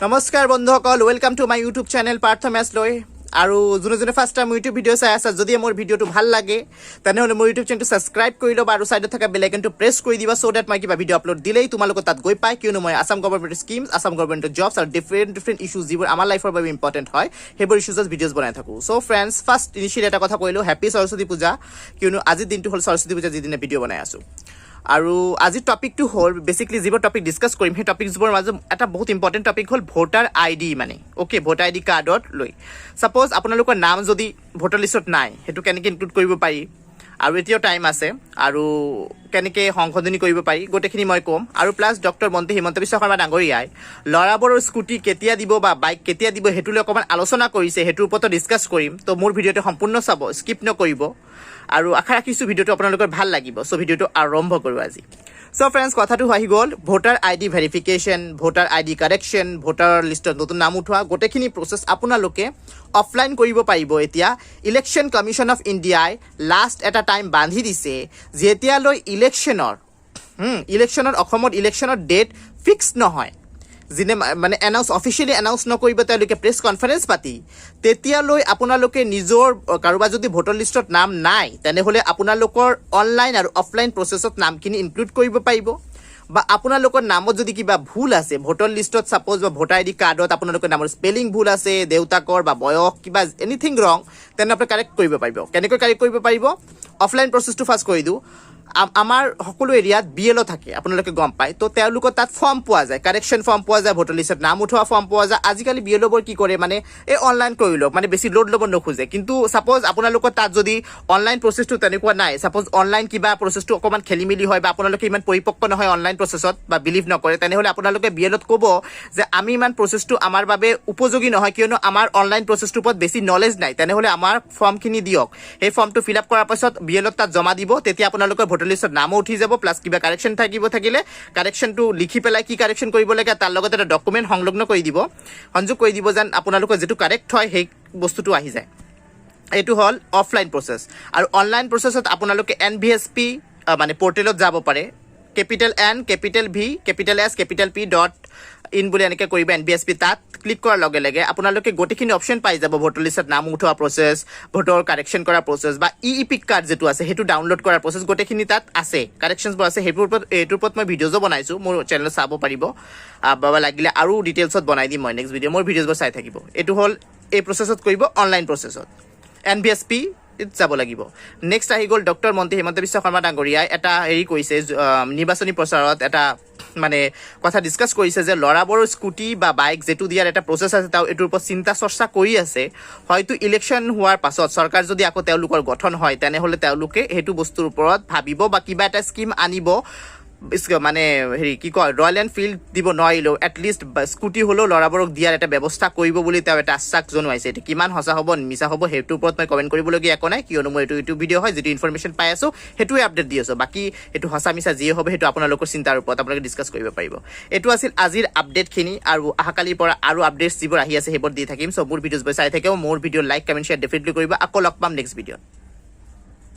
নমস্কাৰ বন্ধুসকল, welcome to my YouTube channel Partha maths লৈ। আৰু যোনে যোনে ফাৰ্ষ্ট টাইম ইউটিউব ভিডিঅ' চাই আছা, যদি মোৰ ভিডিঅ'টো ভাল লাগে, তেনেহ'লে মোৰ ইউটিউব চেনেলটো ছাবস্ক্ৰাইব কৰি ল'বা আৰু ছাইডত থকা বেল আইকনটো প্ৰেছ কৰি দিবা, চ' ডেট মই কিবা ভিডিঅ' আপলোড দিলেই তোমালোকৰ তাত গৈ পায়। কিয়নো মই আছাম গভৰ্ণমেণ্ট স্কিমছ, আছাম গভৰ্ণমেণ্টৰ জবছ আৰু ডিফাৰেণ্ট ডিফাৰেণ্ট ইছ্যুজ, যিবোৰ আমাৰ লাইফৰ বাবে ইম্পৰ্টেণ্ট হয়, সেইবোৰ ইছ্যুজত ভিডিঅ'জ বনাই থাকোঁ। চ' ফ্ৰেণ্ডছ, ফাৰ্ষ্ট ইনিচিয়েলি এটা কথা কৰিলোঁ, হেপী সৰস্বতী পূজা। কিয়নো আজিৰ দিনটো হ'ল সৰস্বতী পূজা, যিদিনা ভিডিঅ' বনাই আছোঁ। আৰু আজিৰ টপিকটো হ'ল বেচিকলি যিবোৰ টপিক ডিছকাছ কৰিম, সেই টপিকছবোৰৰ মাজত এটা বহুত ইম্পৰ্টেণ্ট টপিক হ'ল ভোটাৰ আই ডি, মানে অ'কে, ভোটাৰ আই ডি কাৰ্ডত লৈ ছাপ'জ আপোনালোকৰ নাম যদি ভোটাৰ লিষ্টত নাই, সেইটো কেনেকৈ ইনক্লুড কৰিব পাৰি আৰু এতিয়াও টাইম আছে, আৰু কেনেকৈ সংশোধনী কৰিব পাৰি, গোটেইখিনি মই ক'ম। আৰু প্লাছ ডক্টৰ মন্ত্ৰী হিমন্ত বিশ্ব শৰ্মা ডাঙৰীয়াই ল'ৰাবোৰৰ স্কুটি কেতিয়া দিব বা বাইক কেতিয়া দিব, সেইটো লৈ অকণমান আলোচনা কৰিছে, সেইটোৰ ওপৰতো ডিছকাছ কৰিম। তো মোৰ ভিডিঅ'টো সম্পূৰ্ণ চাব, স্কিপ নকৰিব আৰু আশা ৰাখিছোঁ ভিডিঅ'টো আপোনালোকৰ ভাল লাগিব। চ' ভিডিঅ'টো আৰম্ভ কৰোঁ আজি। চ' ফ্ৰেণ্ডছ, কথাটো আহি গ'ল voter ID verification, voter ID correction, voter লিষ্টত নতুন নাম উঠোৱা, গোটেইখিনি প্ৰচেছ আপোনালোকে অফলাইন কৰিব পাৰিব। এতিয়া ইলেকশ্যন কমিশ্যন অফ ইণ্ডিয়াই লাষ্ট এটা টাইম বান্ধি দিছে, যেতিয়ালৈ ইলেকশ্যনৰ অসমত ইলেকশ্যনৰ ডেট ফিক্স নহয়, যিনে মানে অফিচিয়েলি এনাউন্স নকৰিব তেওঁলোকে প্ৰেছ কনফাৰেঞ্চ পাতি, তেতিয়ালৈ আপোনালোকে নিজৰ কাৰোবাৰ যদি ভোটাৰ লিষ্টত নাম নাই, তেনেহ'লে আপোনালোকৰ অনলাইন আৰু অফলাইন প্ৰচেছত নামখিনি ইনক্লুড কৰিব পাৰিব। বা আপোনালোকৰ নামত যদি কিবা ভুল আছে ভোটাৰ লিষ্টত ছাপ'জ, বা ভোটাৰ আই ডি কাৰ্ডত আপোনালোকৰ নামৰ স্পেলিং ভুল আছে, দেউতাকৰ বা বয়স কিবা এনিথিং ৰং, তেনে আপুনি কাৰেক্ট কৰিব পাৰিব। কেনেকৈ কাৰেক্ট কৰিব পাৰিব? অফলাইন প্ৰচেছটো ফাৰ্ষ্ট কৰি দিওঁ। আমাৰ সকলো এৰিয়াত বি এল অ' থাকে, আপোনালোকে গম পায়। তো তেওঁলোকৰ তাত ফৰ্ম পোৱা যায়, কাৰেকশ্যন ফৰ্ম পোৱা যায়, ভোটাৰ লিষ্টত নাম উঠোৱা ফৰ্ম পোৱা যায়। আজিকালি বি এল অ'বোৰ কি কৰে, মানে এই অনলাইন কৰি লওক, মানে বেছি লোড ল'ব নোখোজে। কিন্তু ছাপ'জ আপোনালোকৰ তাত যদি অনলাইন প্ৰচেছটো তেনেকুৱা নাই, ছাপ'জ অনলাইন কিবা প্ৰচেছটো অকণমান খেলি মেলি হয় বা আপোনালোকে ইমান পৰিপক্ক নহয় অনলাইন প্ৰচেছত বা বিলিভ নকৰে, তেনেহ'লে আপোনালোকে বি এল অ'ত ক'ব যে আমি ইমান প্ৰচেছটো আমাৰ বাবে উপযোগী নহয়, কিয়নো আমাৰ অনলাইন প্ৰচেছটোৰ ওপৰত বেছি নলেজ নাই, তেনেহ'লে আমাৰ ফৰ্মখিনি দিয়ক। সেই ফৰ্মটো ফিল আপ কৰাৰ পাছত বি এল অ'ত তাত জমা দিব। তেতিয়া আপোনালোকৰ ভোটাৰ লিষ্টত নামো উঠি যাব, প্লাছ কিবা কাৰেকশ্যন থাকিলে কাৰেকশ্যনটো লিখি পেলাই কি কাৰেকশ্যন কৰিব লাগে, তাৰ লগত এটা ডকুমেণ্ট সংলগ্ন কৰি দিব, সংযোগ কৰি দিব, যেন আপোনালোকৰ যিটো কাৰেক্ট হয় সেই বস্তুটো আহি যায়। এইটো হ'ল অফলাইন প্ৰচেছ। আৰু অনলাইন প্ৰচেছত আপোনালোকে এনভিএছপি মানে পৰ্টেলত যাব পাৰে। NVSP.in বুলি এনেকৈ কৰিব, এনভিএছপি তাত ক্লিক কৰাৰ লগে লগে আপোনালোকে গোটেইখিনি অপশ্যন পাই যাব। ভোটাৰ লিষ্টত নাম উঠোৱা প্ৰচেছ, ভোটৰ কাৰেকশ্যন কৰা প্ৰচেছ বা ই ইপিক কাৰ্ড যিটো আছে সেইটো ডাউনলোড কৰাৰ প্ৰচেছ, গোটেইখিনি তাত আছে, কাৰেকশ্যনছবোৰ আছে। সেইবোৰ ওপৰত, এইটোৰ ওপৰত মই ভিডিঅ'জো বনাইছোঁ, মোৰ চেনেলত চাব পাৰিব। বা লাগিলে আৰু ডিটেইলছত বনাই দিম মই নেক্সট ভিডিঅ'। মোৰ ভিডিঅ'জবোৰ চাই থাকিব। এইটো হ'ল এই প্ৰচেছত কৰিব, অনলাইন প্ৰচেছত এনভিএছপি যাব লাগিব। নেক্সট আহি গ'ল ডক্টৰ মন্ত্ৰী হিমন্ত বিশ্ব শৰ্মা ডাঙৰীয়াই এটা হেৰি কৰিছে, নিৰ্বাচনী প্ৰচাৰত এটা মানে কথা ডিছকাছ কৰিছে যে ল'ৰাবোৰৰ স্কুটি বা বাইক যিটো দিয়াৰ এটা প্ৰচেছ আছে, তেওঁ এইটোৰ ওপৰত চিন্তা চৰ্চা কৰি আছে। হয়তো ইলেকশ্যন হোৱাৰ পাছত চৰকাৰ যদি আকৌ তেওঁলোকৰ গঠন হয়, তেনেহ'লে তেওঁলোকে সেইটো বস্তুৰ ওপৰত ভাবিব বা কিবা এটা স্কীম আনিব। মানে হেৰি কি কয়, ৰয়েল এনফিল্ড দিব নোৱাৰিলেও এটলিষ্ট স্কুটি হ'লেও ল'ৰাবোৰক দিয়াৰ এটা ব্যৱস্থা কৰিব বুলি তেওঁ এটা আশ্বাস জনোৱাইছে। এইটো কিমান সঁচা হ'ব, মিছা হ'ব, সেইটোৰ ওপৰত মই কমেণ্ট কৰিবলগীয়া একো নাই, কিয়নো মোৰ এইটো ইউটিউব ভিডিঅ' হয়। যিটো ইনফৰমেশ্যন পাই আছোঁ, সেইটোৱে আপডেট দি আছোঁ। বাকী সেইটো সঁচা মিছা যিয়ে হ'ব, সেইটো আপোনালোকৰ চিন্তাৰ ওপৰত, আপোনালোকে ডিছকাছ কৰিব পাৰিব। এইটো আছিল আজিৰ আপডেটখিনি। আৰু অহাকালিৰ পৰা আৰু আপডেটছ যিবোৰ আহি আছে, সেইবোৰ দি থাকিম। চ' মোৰ ভিডিঅ'ছবোৰ চাই থাকিব। মোৰ video like, comment, share definitely কৰিব। আকৌ লগ পাম নেক্সট ভিডিঅ'ত।